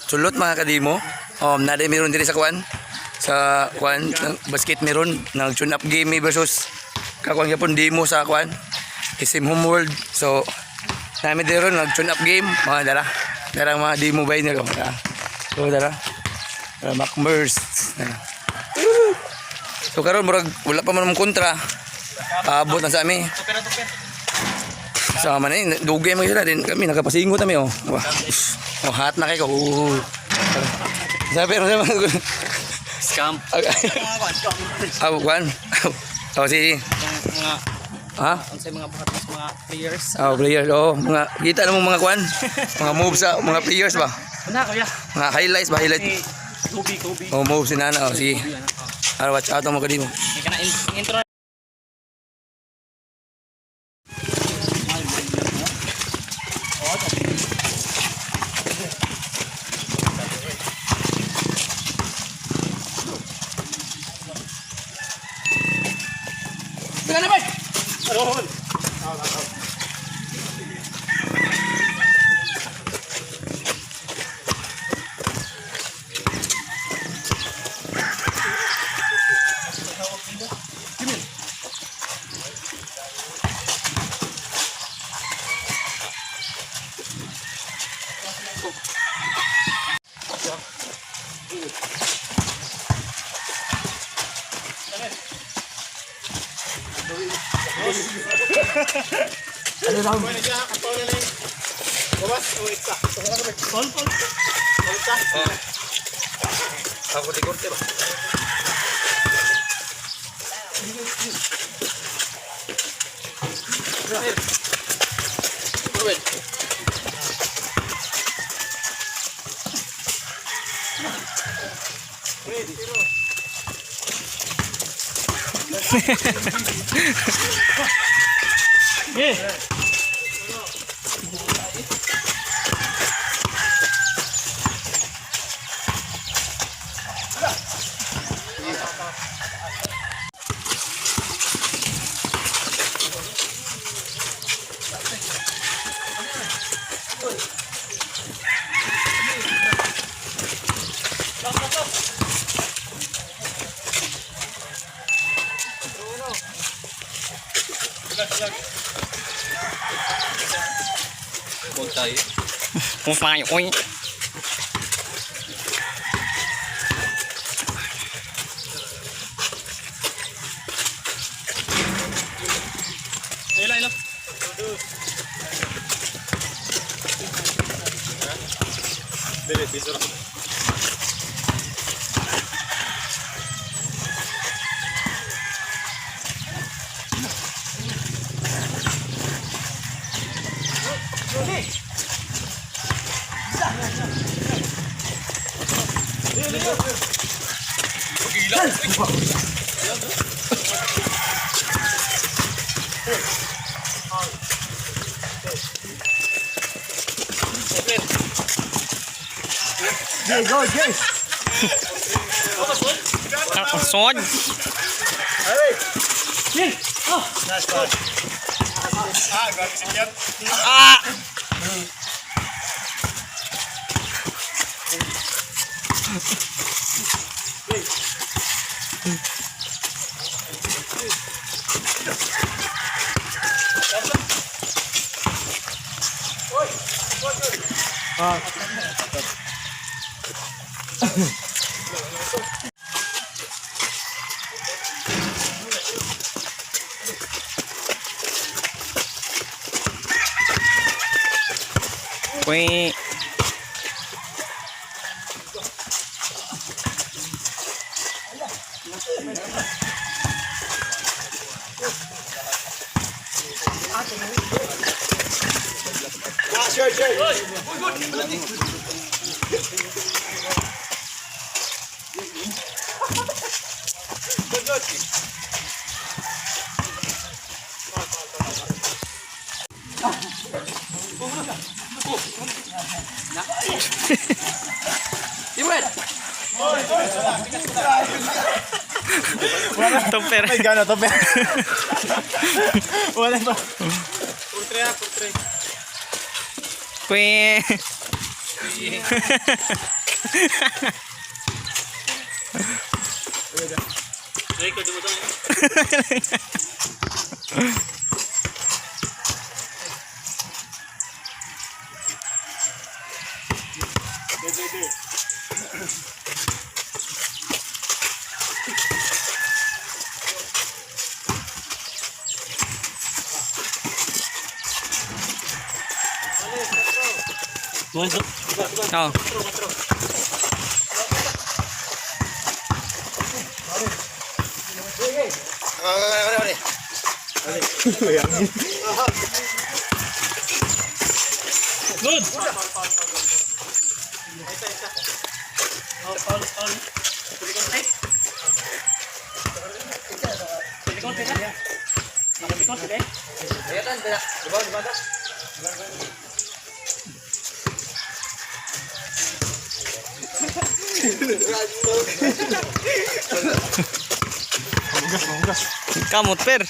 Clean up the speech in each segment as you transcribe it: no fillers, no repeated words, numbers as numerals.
Sulot, mga kadimo. Na meron diri sa kuan. Sa kuan ng basket meron nag tune up game mi versus kakuan gyapon demo sa kuan. SM Homeworld. So nami diri ron nag tune up game mga dara. Dara ang mga demo bay nila. So dara. Dara Macmers. Dara. So karon murag wala pa man mong kontra. Paabot na sa ami. Sama man eh, dugay man sila din kami nakapasingot kami oh. Wah. Oh, hot na kay ko. Oo. Sabi pero sabi. Scam. Ah, kwan. Oh, si Mga ha? unsay mga buhat sa mga players. Oh, players. Oh, mga kita na mong mga kwan. Mga moves sa mga players ba? Una kuya. Mga highlights ba, highlight. Si Kobe, Kobe. Oh, moves si Nana. Oh, sige. Kobe, ano. Oh. Ah, watch out mo kadimo. May kana intro. Ako di korte ba? Kung payo oy. Ah, sod. Ah! Wait. Topper. May gana to, pero. Wala pa. Kwe. Oh. Kamot per.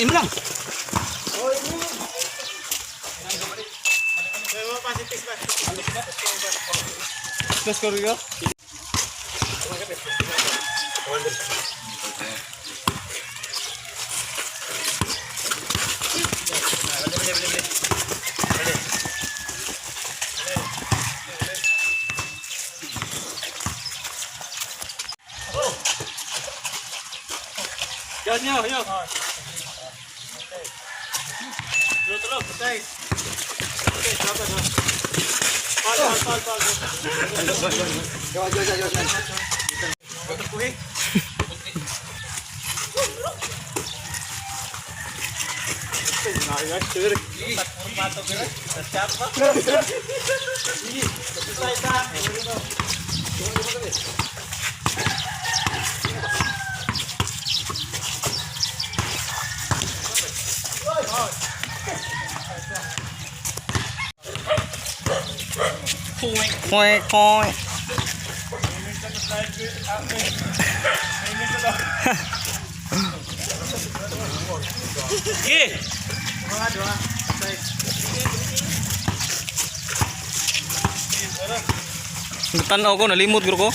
Imo lang. Koy koy. Tanaw ko, nalimot guro ko.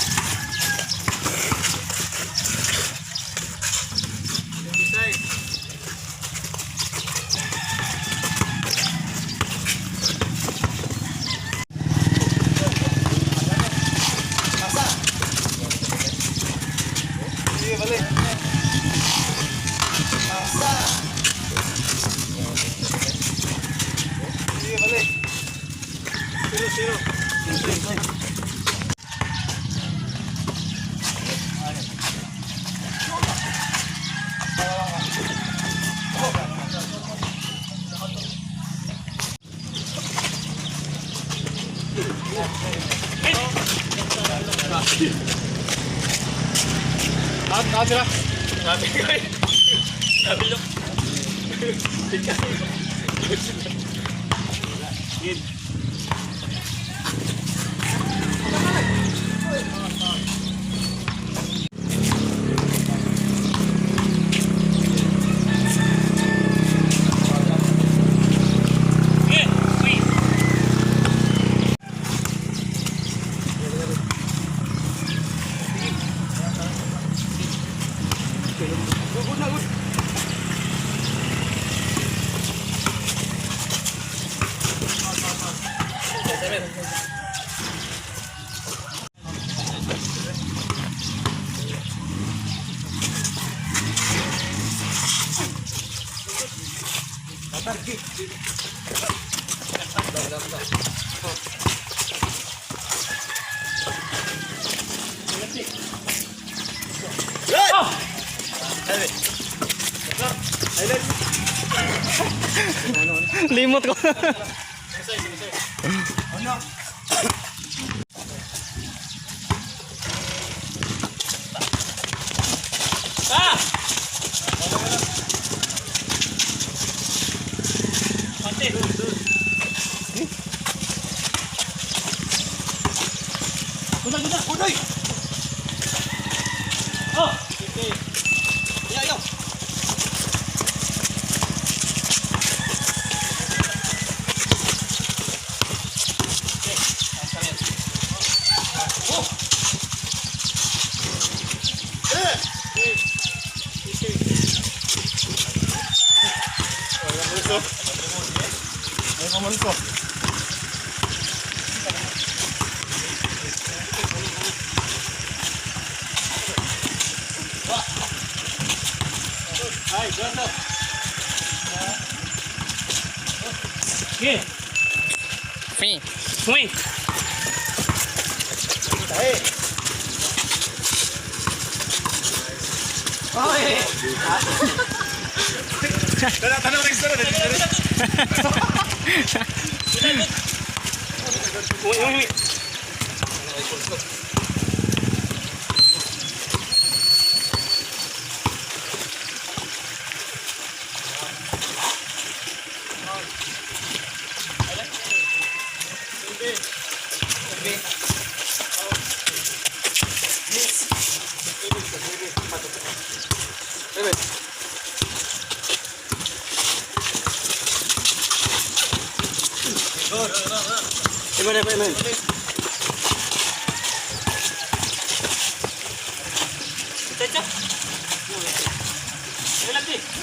Limot ko. Uy. Uy, uy, uy.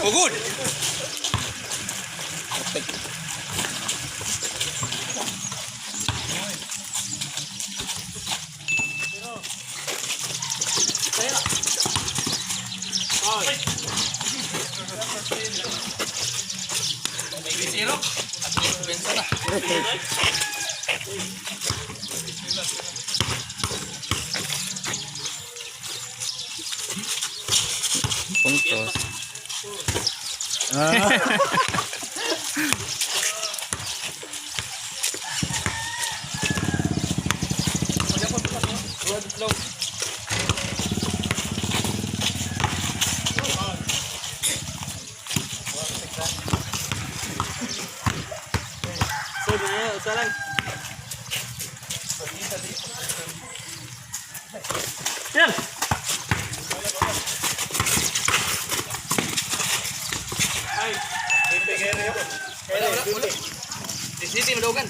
Oh, good. Puntos. Yan. Sisi madogan.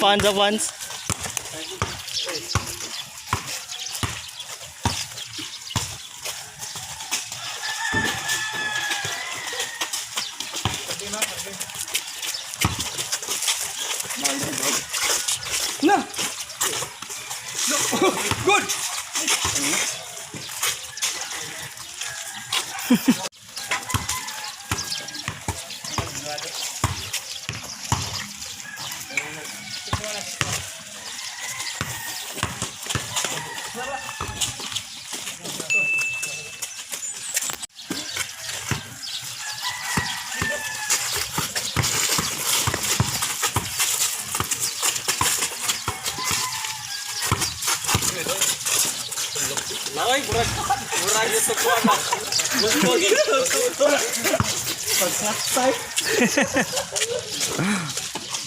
Fans of fans. Na. No. Good.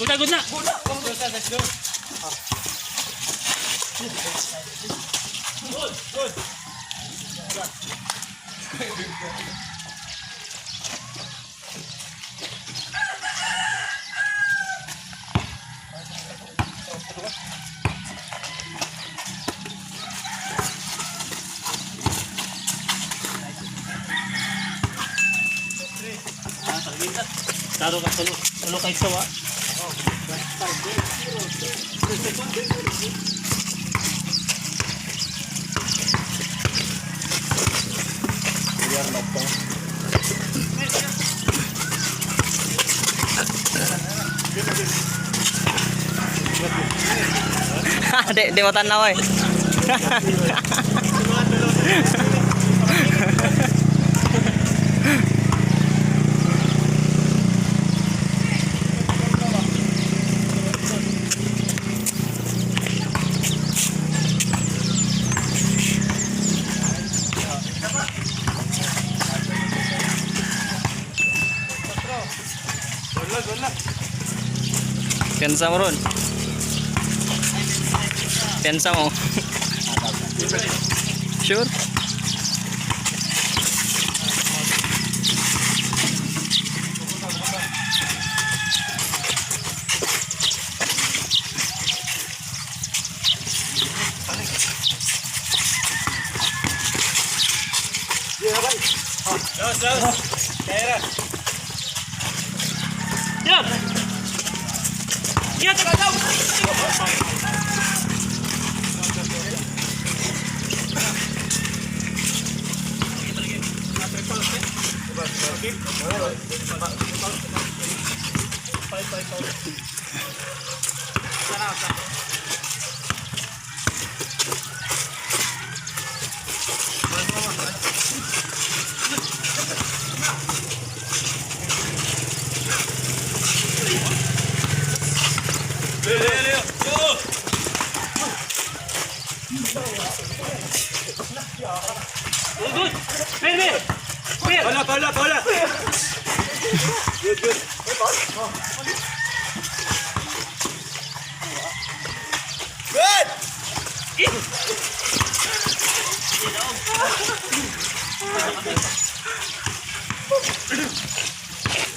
Good na, good na. Taro ka tulo. Tulo kay sawa. Di, di matanaw eh. Pensa mo ron. Pensa mo. Sure? Yan. Yan, tagadaw. Good. Fair, fair. Fair. Wala, wala, wala.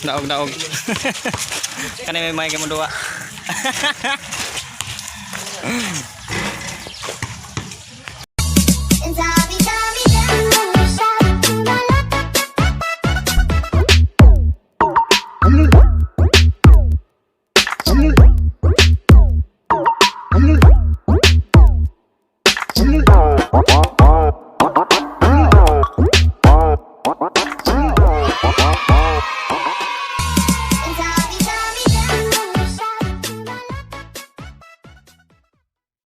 Daog, daog. Kani may mic mo duwa.